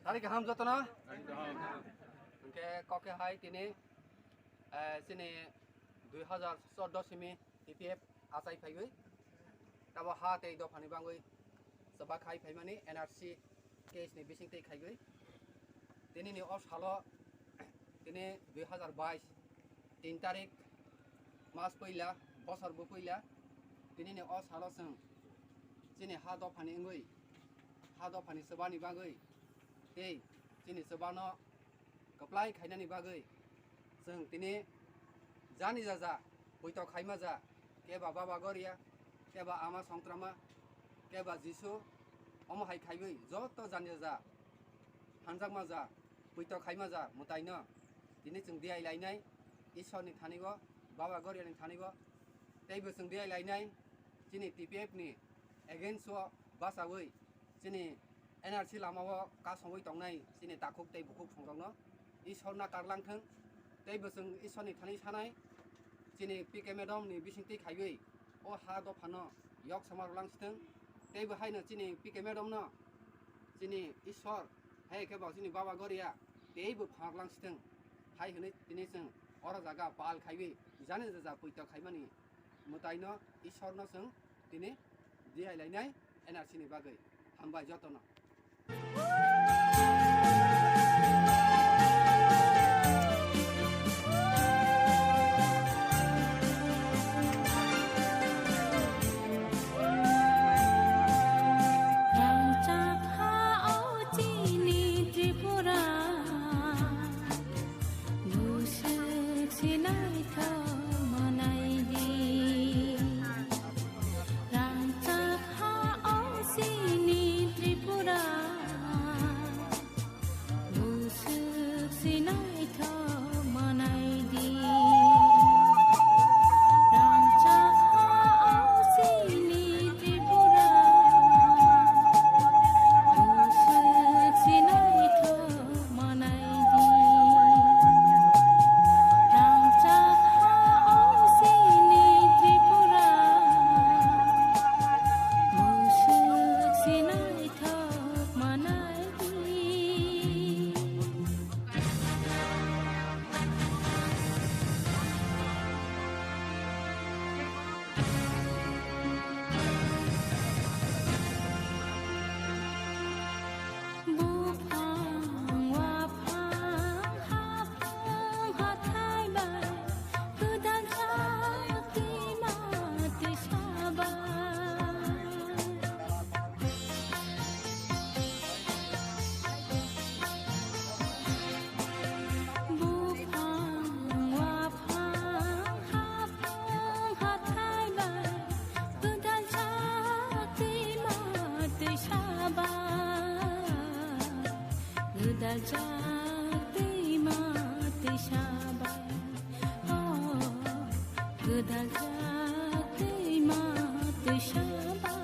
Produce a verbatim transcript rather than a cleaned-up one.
Tari kaham jotono? Hwnkhe kokhe hai tini, eh, chini dui hazar chordo simi T P F achai phaiwi. Tabo ha tei dophani bangwi chwbak khai phaimani N R C case ni bising tei khaiwi. Tini ni o salo, tini dui hazar bais, tin tarik, mas puila, bosor bo puila, tini ni o salo chwng chini ha dophani wngwi, ha dophani chwbani bagwi tei chini chwbano kwplai khainani bagwi chwng tini jani jaja puito khaima ja, keba Baba Goria, keba Ama Songtrama, keba Jisu, omo hai khaiwi joto jani jaja hanjakma ja, puito khaima ja mwtaino tini chwng diai lainai Ishorni thanigo, Baba Goriani thanigo, teibo chwng diai lainai chini T P F ni against o bachawi chini N R C lama o kasongwi tongnai chini takhuk tei bukhuk songrokno Ishor nakarlang thung, teibo chwng Ishorni thani sanai chini P K madam ni bisingtwi khaiwi o ha dophano yok sama rwlang sithung, teibo haino chini P K madam no chini Ishor, hai khe bo chini Baba Goria teibo phanaklang sithung, hai hwnwi tini chwng oro jaga pal khaiwi jani jaja puito khaimani mwtaino Ishorno chwng tini diai lainai N R C ni bagwi. Hambai jotono. Rangchak ha o chini Tripura, buswk sinai tho manai di. Rangchak ha o chini Tripura, buswk sinai tho manai di. Rangchak ha o chini Tripura, buswk sinai tho manai di. Rangchak ha o chini Tripura, buswk sinai thok manai di. Buphang, waphang, haphang, hathai bai, gwdal jak twima twisa bai. Buphang, waphang, haphang, hathai bai, gwdal jak twima twisa bai. Gwdal jak twima twisa bai. Oh, gwdal jak twima twisa bai.